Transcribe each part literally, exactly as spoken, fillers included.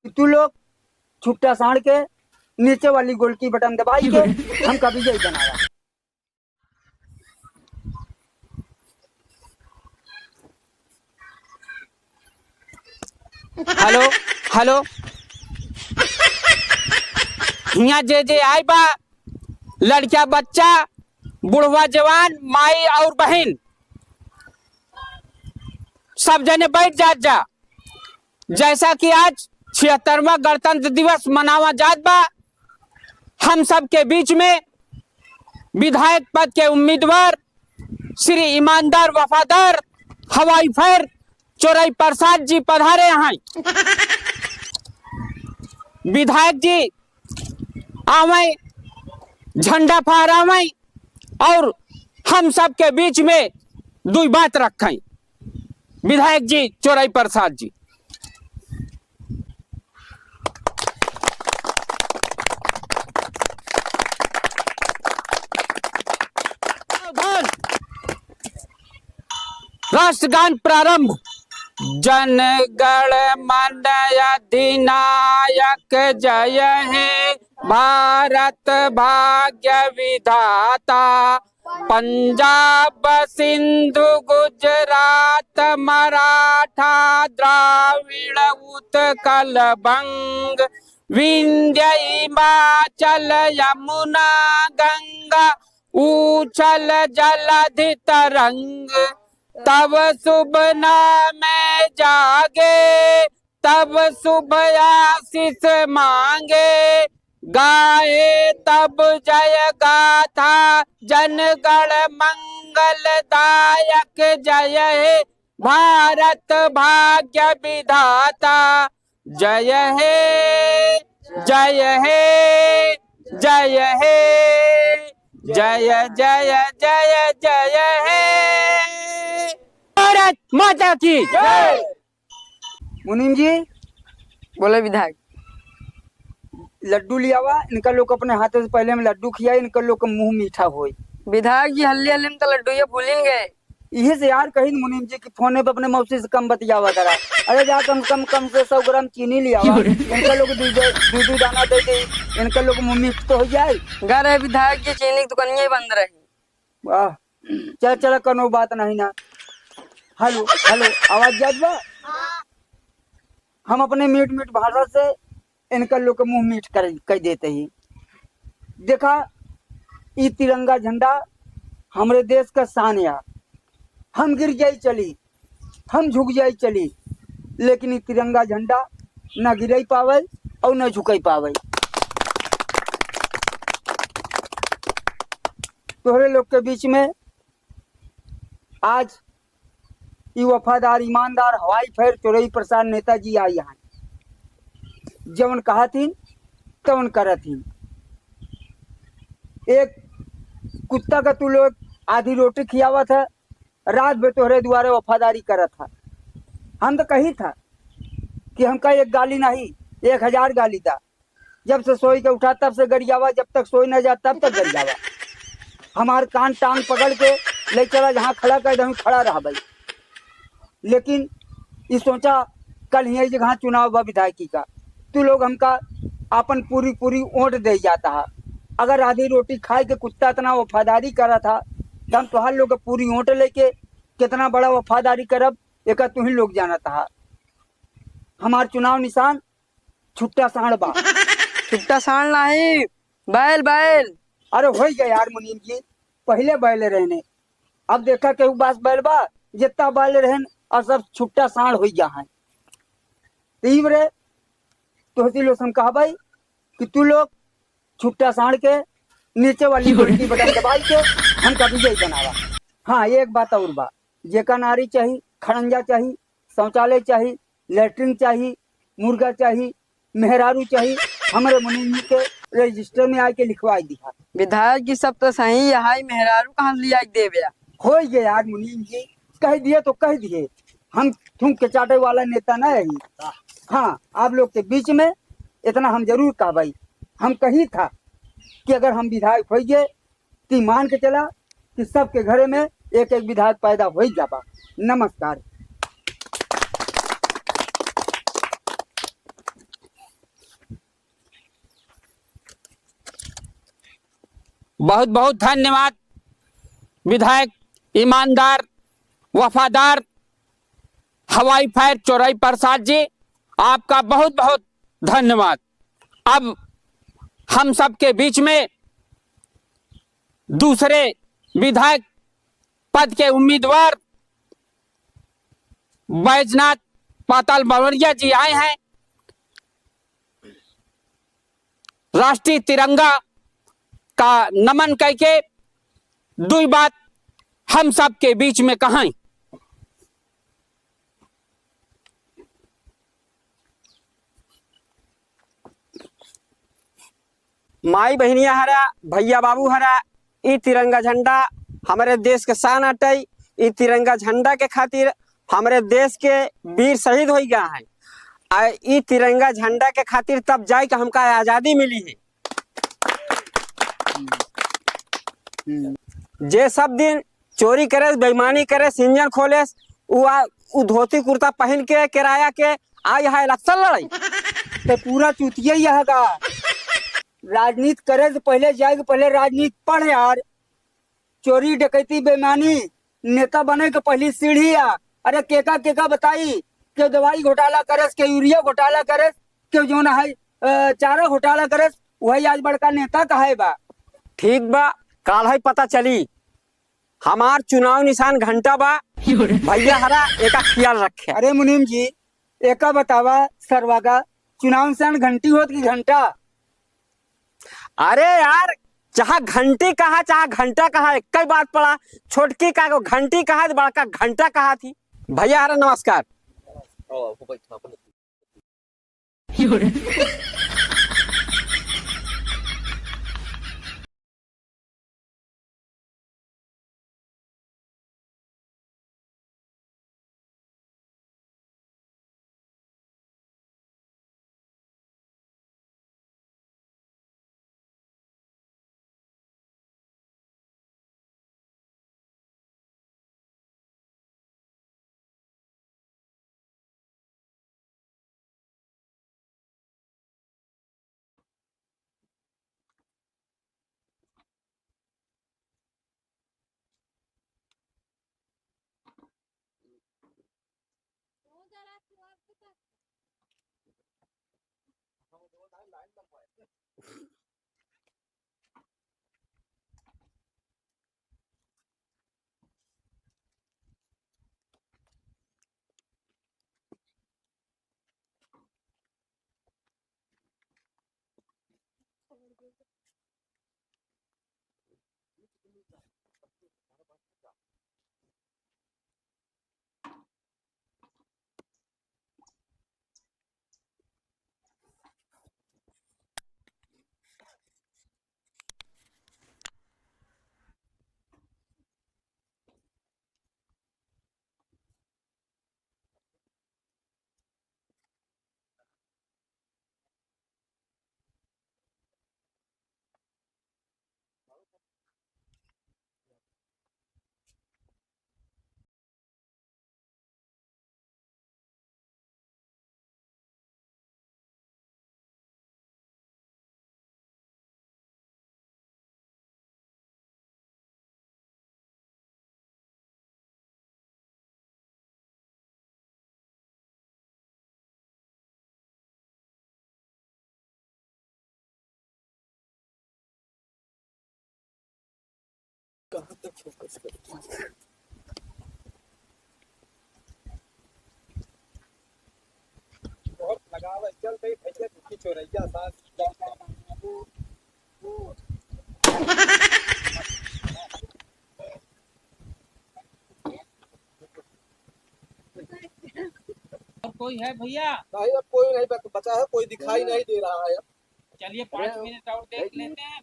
कि तू लोग छुट्टा साँड़ के नीचे वाली गोल की बटन दबाई के हमका विजयी बनावा। हेलो, हेलो। हियाँ जे जे आए बा, लड़का बच्चा, बुढ़वा जवान, माई और बहिन, सब जने बैठ जात जा। जैसा कि आज छिहत्तरवाँ गणतंत्र दिवस मनावा जात बा, हम सब के बीच में विधायक पद के उम्मीदवार श्री ईमानदार वफादार हवाई फैर चोरई प्रसाद जी पधारे हैं। विधायक जी आवे, झंडा फहरावे और हम सबके बीच में दुई बात रखें। विधायक जी चोरई प्रसाद जी। राष्ट्रगान प्रारंभ। जन गण मन अधिनायक जय हे भारत भाग्य विधाता। पंजाब सिंधु गुजरात मराठा द्राविड़ उत्कल बंग विंध्य हिमाचल यमुना गंगा ऊछल जलधि तरंग। तब शुभ नाम जागे तब शुभ आशीष मांगे, गाए तब जय गाथा जन गण मंगल दायक। जय हे भारत भाग्य विधाता। जय हे, जय हे, जय हे, जय, जय, जय, जय हे। भारत माता की जय। मुनीम जी। बोले विधायक। लड्डू लियावा, इनका लोग अपने हाथ से पहले हम लड्डू खियाई, इनका लोग का मुंह मीठा होई। विधायक जी, हल्ले हल्ले में तो लड्डू ये भूलिन गए। इहे से यार कही मुनीम जी कि फोने पे अपने मौसी से कम बतियावा करा। अरे जा कम से कम, कम से सौ ग्राम चीनी लियावा, इनका लोग दू दू, दू दू दाना दे दे, इनका लोग मुंह मीठ तो हो जाए। गा रहे विधायक जी, चीनी की दुकानिया ही बंद रही। वाह, चल चल, कोनो बात नहीं ना। हेलो, हेलो, आवाज जात बा? हम अपने मीठ मीठ भाषा से इनका लोग के मुंह मीठ कर, कर देते ही। देखा, ई तिरंगा झंडा हमरे देश का शान या। हम गिर जाई चली, हम झुक जाई चली, लेकिन ई तिरंगा झंडा ना गिराई पावे और ना झुकाई पावे। तोहरे लोग के बीच में आज ई वफादार, ईमानदार, हवाई फैर चोरई प्रसाद नेताजी आई हैं, जवन कहत हिन, तवन करत हिन। एक कुत्ता का तू लोग आधी रोटी खियावत है, रात भर तोहरे दुआरे वफादारी करत है। हम तो कही था कि हमका एक गाली नहीं, एक हजार गाली दा। जब से सोई के उठा, तब से गरियावा, जब तक सोई न जा, तब तक गरियावा। हमार कान टांग पकड़ के ले चला, जहाँ खड़ा कर दे, खड़ा रह भाई। लेकिन ई सोचा, कल ही जगह चुनाव बा विधायकी का, तू लोग हमका आपन पूरी पूरी ओट दे जाता है। अगर आधी रोटी खाए के कुत्ता इतना वफादारी करा था, तो हम तोहार लोग के पूरी ओट लेके कितना बड़ा वफादारी करब, एका तू ही लोग जानता है। हमार चुनाव निशान छुट्टा साँड़ बा। छुट्टा साँड़ नाही, बैल, बैल। अरे होई गया यार मुनीम जी, पहिले बैल रहने, अब देखा केहू बास बैल बा, जितना बैल रहन और सब छुट्टा साँड़ होई गया है। तीव्र तोहती लोग हम कहबाई कि तू लोग छुट्टा साँड़ के नीचे वाली गोल की बटन दबाई के हमका विजयी बनावा। हाँ, एक बात और बा, जेका नारी चाही, खड़ंजा चाही, शौचालय चाही, लैट्रिन चाही, मुर्गा चाही, मेहरारू चाही, हमरे मुनीम जी के रजिस्टर में आके लिखवाई दिहा। विधायक जी, सब तो सही है, हाई मेहरारू कहाँ से लिया के देवे? होई गए यार मुनीम जी, कह दिए तो कह दिए, हम थूक के चाटे वाला नेता ना है। हाँ, आप लोग के बीच में इतना हम जरूर कहबाई, हम कही था कि अगर हम विधायक होई गए, ती मान के चला कि सबके घरे में एक एक विधायक पैदा होई जाबा। नमस्कार। बहुत बहुत धन्यवाद विधायक, ईमानदार, वफादार हवाई फायर चोरई प्रसाद जी, आपका बहुत बहुत धन्यवाद। अब हम सबके बीच में दूसरे विधायक पद के उम्मीदवार बैजनाथ पाताल बावरिया जी आए हैं। राष्ट्रीय तिरंगा का नमन करके दुई बात हम सबके बीच में कहें। माई बहिनिया हरा, भैया बाबू हरा, ई तिरंगा झंडा हमरे देश के शान अटई। ई तिरंगा झंडा के खातिर हमरे देश के वीर शहीद होइ गया है। आ ई तिरंगा झंडा के खातिर तब जाए के हमका आजादी मिली है। जे सब दिन चोरी करे, बेईमानी करे, सिंजन खोले, उ आ, उ धोती कुर्ता पहिन के किराया के आ यहाँ इलेक्शन लड़ई। तो पूरा चूतिया ही है का? राजनीति करे से पहले जाए के पहले राजनीति पढ़ यार। चोरी, डकैती, बेईमानी, नेता बने के पहली सीढ़ी आ। अरे केका केका बताई, केहू दवाई घोटाला करस, केहू यूरिया घोटाला करस, केहू जौन है, अ, चारा घोटाला करस, वही आज बड़का नेता कहाए बा। ठीक बा, काल है पता चली। हमार चुनाव निशान घंटा बा। भैया हरा, एका ख्याल रखे। अरे मुनीम जी, एका बतावा सरवा का चुनाव निशान घंटी होत कि घंटा? अरे यार, चाहे घंटी कहा, चाहे घंटा कहा, एक ही बात पड़ा। छोटकी का को घंटी कहा, बड़का घंटा कहा थी। भैया हरा, नमस्कार। कहाँ तक फोकस करूँ? बहुत लगाव है, चल रही भैया, दुखी चोरैया साथ। और कोई है भैया? नहीं, अब कोई नहीं बच-, बचा है, कोई दिखाई नहीं दे रहा है अब। चलिए, पाँच मिनट और देख लेते हैं।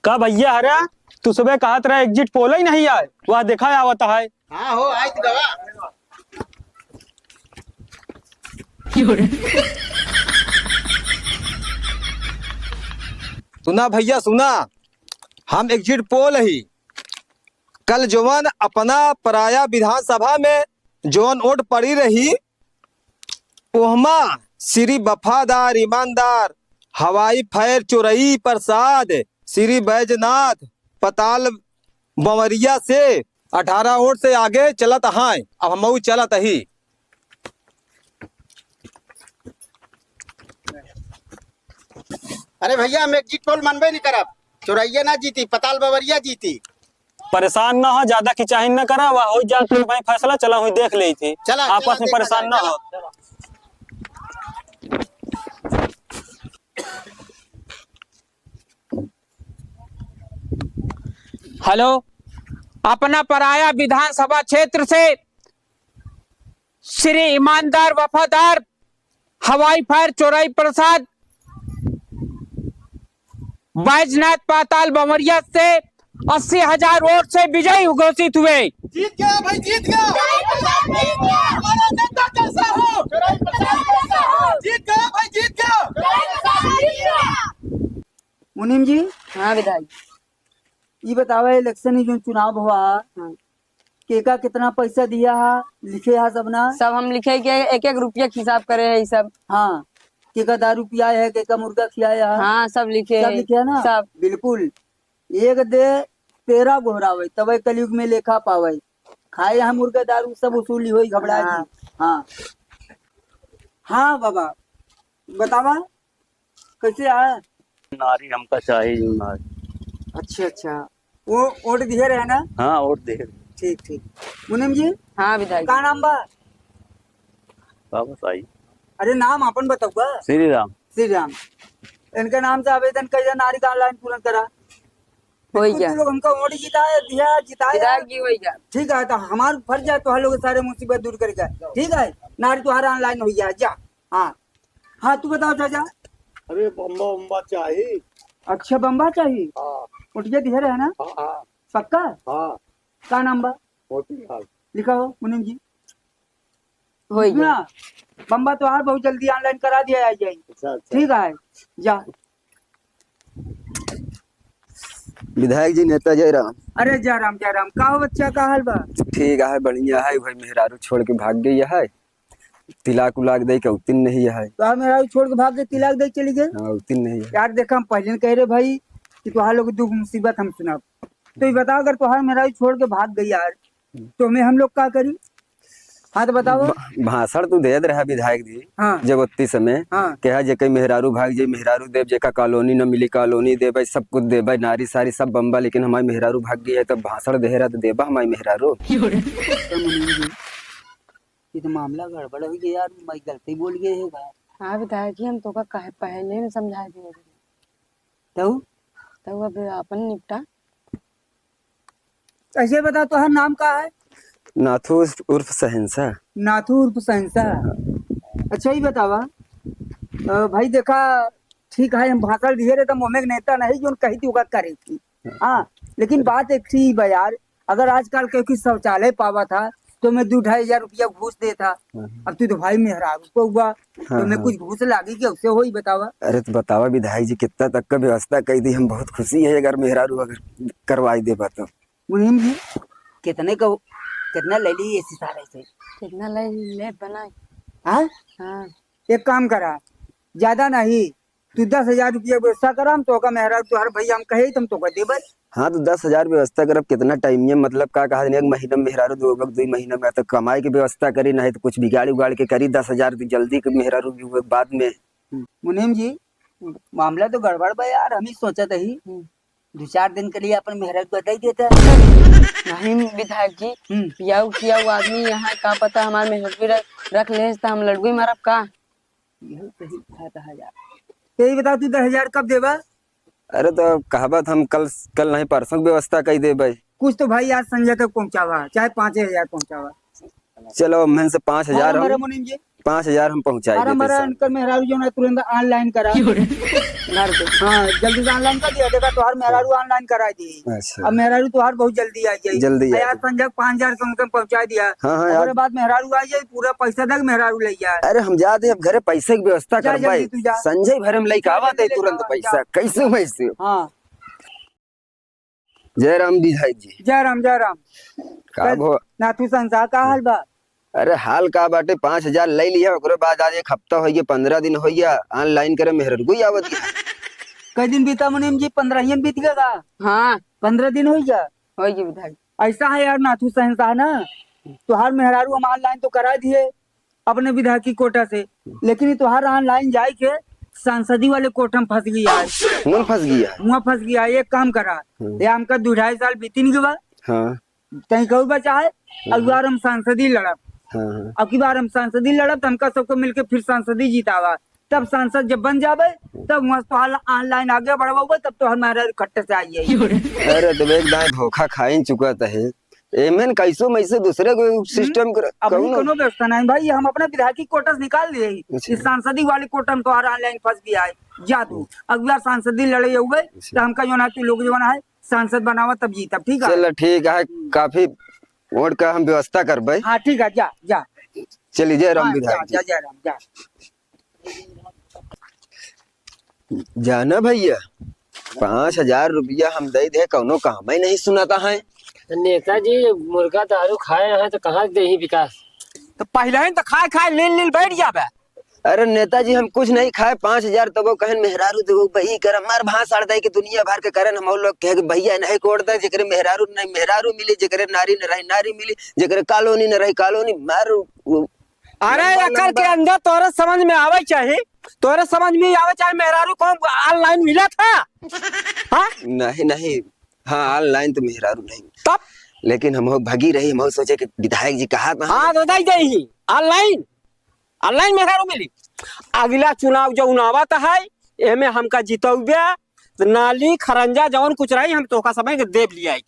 का भैया हरा, तू सुबह कहत रहे एग्जिट पोल ही नहीं आए, वह देखा आवत है। हाँ हो, आइत गवा। सुना भैया, सुना, हम एग्जिट पोल ही। कल जवन अपना पराया विधानसभा में जवन वोट पड़ी रही, ओहमा श्री वफादार ईमानदार हवाई फैर चोरई प्रसाद, श्री बैजनाथ पताल बंवरिया से अठारह वोट से आगे चलत हैं। अब हमहू चलत ही। अरे भैया, हम exit poll मनबे नहीं करब। चोरैया ना जीती, पताल बंवरिया जीती। परेशान ना हो, ज्यादा खिंचाहिन ना करा, वह हो जात है भाई फैसला, चला हुई देख लेई थी। चला, आपस चला, में देखा परेशान जाए, ना चला, हो। चला। हेलो, अपना पराया विधानसभा क्षेत्र से श्री ईमानदार वफादार हवाई फायर चोरई प्रसाद बैजनाथ पाताल बंवरिया से अस्सी हजार वोट से विजयी घोषित हुए। जीत गया भाई, जीत गया। हमारा नेता कैसा हो? जीत गया भाई, जीत गया। मुनीम जी। हाँ विधायक। ई बतावा, election ही जो चुनाव हुआ, हाँ। केका कितना पैसा दिया हा, लिखे हा सब ना? सब हम लिखे के एक एक रुपया के हिसाब करे है ई सब। हाँ, केका दारू पियाए है, केका मुर्गा खियाए है? हाँ, सब लिखे सब है। लिखे है ना? सब। बिल्कुल। एक दे तेरा गोहरावे, तबे कलयुग में लेखा पावे। खाए हम मुर्गा दारू, सब वसूली होई, घबरा हाँ। जी। हाँ। हाँ बाबा, बतावा। कैसे आए? नारी हमका चाहिए, जो नारी। अच्छा, अच्छा। वो वोट दिए रहे ना? हाँ, वोट दिए। ठीक, ठीक। मुनीम जी? हाँ, विधायक। का नाम बा? बाबा साई। अरे, नाम आपन बताउबा। श्री राम। श्री राम। इनके नाम से आवेदन कइला, नारी का online पूरन करा। होई कुछ गया। लोग हमका वोट जिताए, दिया, जिताया। विधायक जी होई गया। ठीक है, तो हमार फर्ज है, तोहार लोग सारे मुसीबत दूर करेगा। ठीक है, नारी तोहार online होई गया, जा। हाँ। हाँ, तू बताओ चाचा। अरे, बम्बा, बम्बा चाही। अच्छा, बम्बा चाही? हाँ। उठिया दिहे रहे ना? हाँ, हाँ। पक्का? हाँ। का नाम बा? मोतीलाल। लिखा हो, मुनीम जी। होई गया। ना, बम्बा तोहार बहुत जल्दी online करा दिया जाई। अच्छा, अच्छा। ठीक है, जा। विधायक जी, नेता जयराम। अरे जयराम, जयराम, का हो बच्चा, का हाल बा? ठीक है, बढ़िया है भाई, मेहरारू छोड़ के भाग गई है, तिलाक उलाक दे के उतिन नहीं है। तो हम मेहरारू छोड़ के भाग के तिलाक दे के चली गए? हाँ, उतिन नहीं है। यार देखा, हम पहले न कह रहे भाई कि तोहार लोग दुख मुसीबत हम सुनाब। तो ये बताओ, अगर तोहार मेहरारू छोड़ के भाग गई यार, तो हमें हम लोग का करी? हाँ, तो बताओ। भा-, भाषण तू देत रहा विधायक जी, हाँ। जब उत्ती समय, हाँ। कहा जेके मेहरारू भाग जाई, मेहरारू देब, जेका कॉलोनी न मिली, कॉलोनी देबे, सब कुछ देबे, नारी सारी सब बम्बा, लेकिन हमारी मेहरारू भाग गई है, तब भाषण दे रहा तो देबा हमारी मेहरारू। ये तो मामला गड़बड़ हो गया यार, मैं गलती बोल गए है भाई। हाँ विधायक जी, हम तो का कहे पहले ही समझा दिए। तऊ? तऊ अब अपन निपटा। ऐसे बता, तोहर नाम का है? नाथू उर्फ शहंशाह। नाथू उर्फ शहंशाह। हाँ। अच्छा, ये बतावा, अ, भाई देखा, ठीक है, हम भाषण दिए रहे, तो मोहम्मद नेता नहीं, जो कही थी, ओका करे थी। हाँ, लेकिन बात एक थी बा यार, अगर आजकल केहू के शौचालय पावा था, तो मैं दू ढाई हजार रुपया घूस देता। हाँ। अब तू तो भाई मेहरारू को हुआ, हाँ, तो मैं हाँ। कुछ घूस लागी कि उसे होई बतावा? अरे तो बतावा विधायक जी, कितना तक का व्यवस्था कई दी, हम बहुत खुशी है अगर मेहरारू अगर करवाई देबा तो। मुनीम जी, कितने का, कितना ले ली इसी सारे से? कितना ले ले बनाए? हाँ? हाँ। एक काम करा, ज्यादा नहीं, तू दस हजार रुपया व्यवस्था करा, हम तोका मेहरारू तोहर भैया हम कहे, तुम तोका देबे। हाँ, तो दस हजार व्यवस्था करब, कितना टाइम ये, मतलब, का कहा, एक महीना में मेहरारू देबे, दुई महीना में, तो कमाई के व्यवस्था करी, नहीं तो कुछ बिगाड़ उगाड़ के करी, दस हजार तो जल्दी के मेहरारू देबे बाद में। हम्म, मुनीम जी, मामला तो गड़बड़ बा यार, हम ही सोचत ही, हम्म। दो चार दिन के लिए अपन मेहरारू को दे देता। नहीं विधायक जी, हम्म। पियाऊ खियाऊ आदमी यहाँ, का पता हमार मेहरारू रख, रख ले, तो हम लड़ुए मारब का? यही सही था, दस हजार। तो ये बता, तू दस हजार कब देबा? अरे, तो कहबा त हम कल, कल नहीं, परसों की व्यवस्था कई देबे। कुछ तो भाई, आज संझा तक पहुँचावा, चाहे पाँचे हजार पहुँचावा। चलो, हमहन से पाँच हजार हाँ, हम, हमारे मुनीम जी। पाँच हजार हम पहुँचाई अरे, देते हमारा सब। इनकर मेहरारू जो ना, तुरंत online करा। घर पे। हाँ, जल्दी से online कर दिया। देखा, तोहर मेहरारू online करा दी। अच्छा। अब मेहरारू तोहार बहुत जल्दी आ जाई। जल्दी आ यार, जाई। संझा पाँच हजार कम से कम पहुँचा दिया। हाँ, हाँ, ओकरे यार। बाद मेहरारू आ जाई, पूरा पैसा देके मेहरारू ले जाए। अरे, हम जाते अब घरे, पैसे की व्यवस्था जा, करवाई। जल्दी तू जा। संझा भरे में लेके आवत है तुरंत पैसा। जा। कैसे वैसे? हाँ। जय राम विधायक जी। जय राम, जय राम। का कल भो- नाथू संसा का हाल बा? अरे हाल का बाटे, पाँच हजार ले लिया, ओकरे बाद आज एक हफ्ता हो गया, पन्द्रह दिन हो गया, online करे मेहररुआ आवत गया। कई दिन बीता मुनीम जी, पन्द्रह ही दिन बीत गया का? हाँ। पन्द्रह दिन होइ गया। होइ गया विधायक। ऐसा है यार नाथू शहंशाह ना, तोहार मेहरारू हम online तो करा दिए अपने विधायकी कोटा से, लेकिन ये तोहार online जाए के सांसदी वाले कोटा में फंस गया है। कौन फंस गया है? वहाँ फंस गया है। एक काम करा, हम्म। ये हमका दो ढाई साल बीतिन गवा। हाँ। तई कहू बचा है, हम्म। अब बार हम सांसदी लड़ब। हाँ, हाँ। अब की बार हम सांसदी लड़ब तो हमका सबको मिलके फिर सांसदी जितावा। तब सांसद जब बन जाबे, तब वहाँ तो हाल online आगे बढ़वाबे, तब तो हमारा खट्टे से आई है। अरे, तब एक दाएं धोखा खाइन चुका त है। एमन कैसो मैसो दूसरे को हम्म। system कर, अब कौनो कोनो व्यवस्था नहीं भाई, हम अपने विधायकी कोटा से निकाल दिए। अच्छा। इस सांसदी वाले कोटा में तो हर online फंस गया है। जा तू, हम्म। अब यार सांसदी लड़े हुए, अच्छा। तो हमका जो ना तू लोग जो ना है, सांसद बनावा तब जीतब, ठीक है? चलो ठीक है, हम्म। काफी वोट का हम व्यवस्था करबे। हाँ, ठीक है, जा, जा। चलिए, जय राम हाँ, विधायक जा, जी। जा, जय राम, जा। जाना भैया, पाँच हजार रुपया हम दे दे, कौनो काम ही नहीं सुनाता है। नेताजी, मुर्गा दारू खाए हैं तो कहाँ दे ही विकास? तो पहले ही तो खाए खाए लील लील बैठ जाबे। अरे नेताजी, हम कुछ नहीं खाए, पाँच हजार तबो कहन मेहरारू देबो, बही कर मार भाषण दे के दुनिया भर के करन हम लोग कहे कि भैया नहीं कोड दे, जेकरे मेहरारू नहीं मेहरारू मिली, जेकरे नारी न रही नारी मिली, जेकरे कॉलोनी न रही कॉलोनी, मार उ-, अरे लंबा, एकर के लंबा। अंदर तोरे समझ में आवे चाही, तोरे समझ में आवे चाही, मेहरारू को online मिला था? हाँ? नहीं, नहीं, हाँ, online तो मेहरारू नहीं। तब? लेकिन हम भगी रही, हम सोचे कि विधायक जी कहा था। हाँ, तो दे दे ही, online, online मेहरारू मिली। अगला चुनाव जो उनावत है, एमे हमका जितौबे, तो नाली, खरंजा, जौन कुछ रही, हम तोहका समय के देब लिया है।